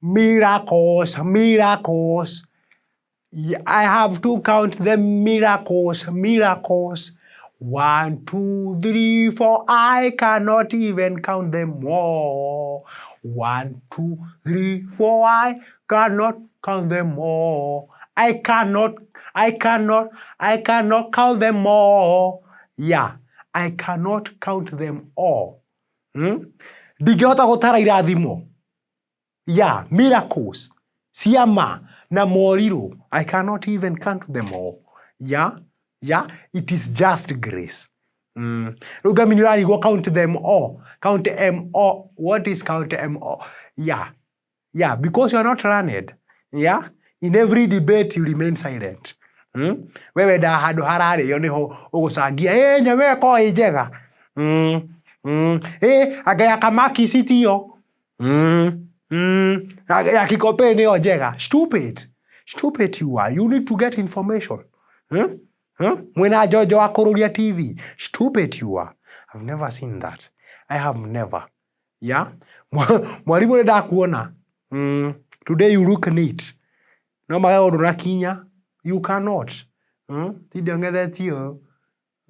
Miracles, miracles. I have to count the miracles, miracles. One, two, three, four. I cannot even count them all. One, two, three, four. I cannot count them all. I cannot, I cannot, I cannot count them all. Yeah, I cannot count them all. Ndingĩhota gũtara irathimo. Yeah, miracles, ciama na morirũ. I cannot even count them all. Yeah, it is just grace. Rĩu Ngamini ũrarigwo count them all. Count them all. What is count them all? Yeah, because you are not learned. Yeah, in every debate you remain silent. We wendaga handũ hararĩo nĩho ũgũcangia, ĩ nyama ĩyo ĩkoragwo ĩ njega. Ĩ anga ya kamaki citio. Ya Kikopey nĩyo njega. Stupid. Stupid you are. You need to get information. Hmm? Hmm? Mwĩna njonjo wa kũrũria TV. Stupid you are. I've never seen that. I have never. Yeah? Mwarimũ nĩ ndakuona. Today you look neat. No magego ndũrakinya. You cannot. Tinde ũng'ethetie ũũ.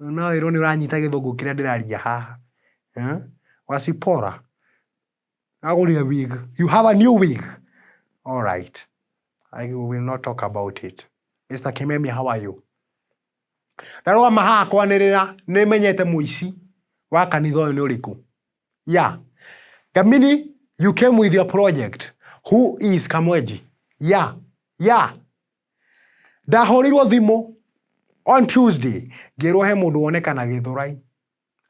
No wĩrwo nĩ ũranyita gĩthũngũ kĩrĩa ndĩraria haha. Wasipora. Agũrire wig. You have a new wig. All right. I will not talk about it. Mr. Kimemia, how are you? Ndarũgama haha kwanĩrĩra nĩ menyete mũici wa kanitha ũyũ nĩ ũrĩkũ. Yeah. Gamini, you came with your project. Who is Kamweji? Yeah. Yeah. Ndahũrirwo thimũ on Tuesday ngĩrwo he mũndũ wonekana Gĩthũrai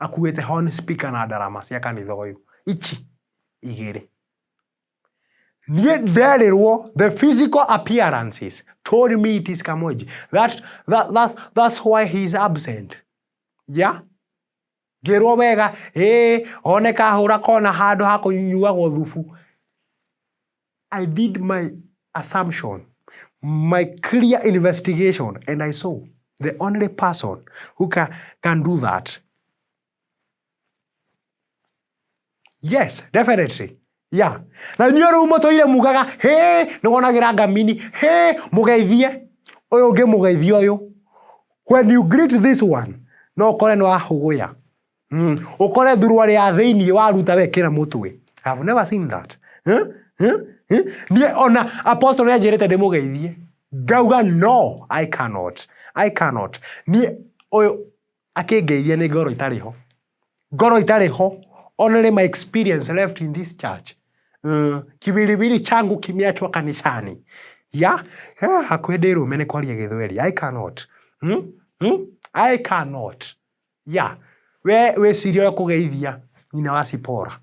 akuĩte horn speaker na ndarama cia kanitha ũyũ ici igĩrĩ. Niĩ nderirwo the physical appearances told me it is Kamweji. That's why he is absent. Yeah. Ngĩrwo wega, ĩ oneka ahũra kona handũ ha kũnyuagwo thubu. I did my assumption, my clear investigation, and I saw the only person who can do that. Yes, definitely. Yeah. Na inyuĩ rĩu mũtũire mugaga, hĩ, nĩ wonagĩra ngamini, hĩ, mũgeithie. Ũyũ ũngĩ mũgeithie ũyũ. When you greet this one, no ũkore nĩ wahũgũya. Ũkore thuruarĩ ya thĩiniĩ waruta wekĩra mũtwe. I have never seen that. Huh? Huh? Huh? Niĩ ona apostle nĩ anjĩrĩte ndĩmũgeithie. Ngauga no, I cannot. I cannot. Niĩ ũyũ akĩngeithia nĩ ngoro itarĩ ho. Ngoro itarĩ ho. Only my experience left in this church. Kiwiliwili changu kimeachwa kanisani. Yeah? Yeah, hakuhĩ ndĩrũme nĩ kwaria gĩthweri. I cannot. Hmm? Hmm? I cannot. Yeah. We wĩcirie ũrĩa kũgeithia nyina wa Sipora.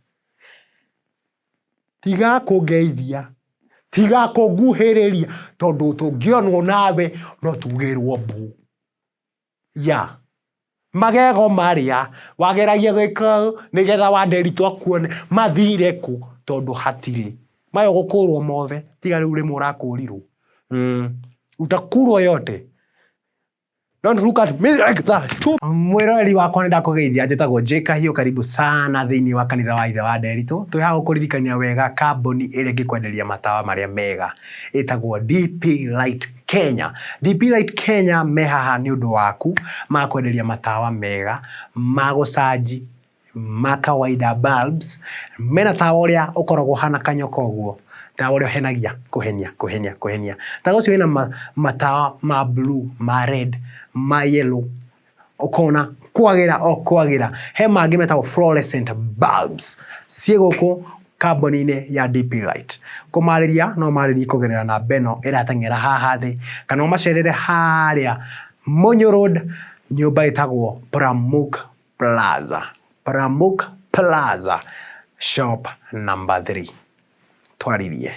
Tiga kũngeithia. Tiga kũnguhĩrĩria tondũ tũngĩonwo nawe no tugĩrwo mbu. Yeah. Magego marĩa wageragia gwĩka nĩgetha Wanderitũ akuone mathire kũ tondũ hatirĩ. Maya ũgũkũrwo mothe tiga rĩu rĩmwe ũrakũrirwo. Utakurwo yote. Don't look at me like that. Mwĩroreri wakwa nĩ ndakũgeithia, njĩtagwo J Kahiũ, karibu sana thĩinĩ wa kanitha wa ithe wa Nderitũ. Twĩ haha gũkũririkania wega kambuni ĩrĩa ĩngĩkwenderia matawa marĩa mega ĩtagwo DP Light Kenya. DP Light Kenya me haha nĩ ũndũ waku, magakwenderia matawa mega ma gũcanji, ma kawaida bulbs, mena tawa ũrĩa ũkoragwo ũhana kanyoka ũguo, tawa ũrĩa ũhenagia kũhenia kũhenia kũhenia. Tawa ũcio wĩna matawa ma blue, ma red, ma yellow, ũkona kwagĩra o kwagĩra. He mangĩ metagwo fluorescent bulbs, ciĩ gũkũ kambuni-inĩ ya DP Light. Kũmarĩria no marĩrie kũgerera namba ĩno ĩrateng'era haha thĩ, kana ũmacerere harĩa Munyũ Road, nyũmba ĩtagwo Pramuk Plaza. Pramuk Plaza, shop number 3. Twaririe.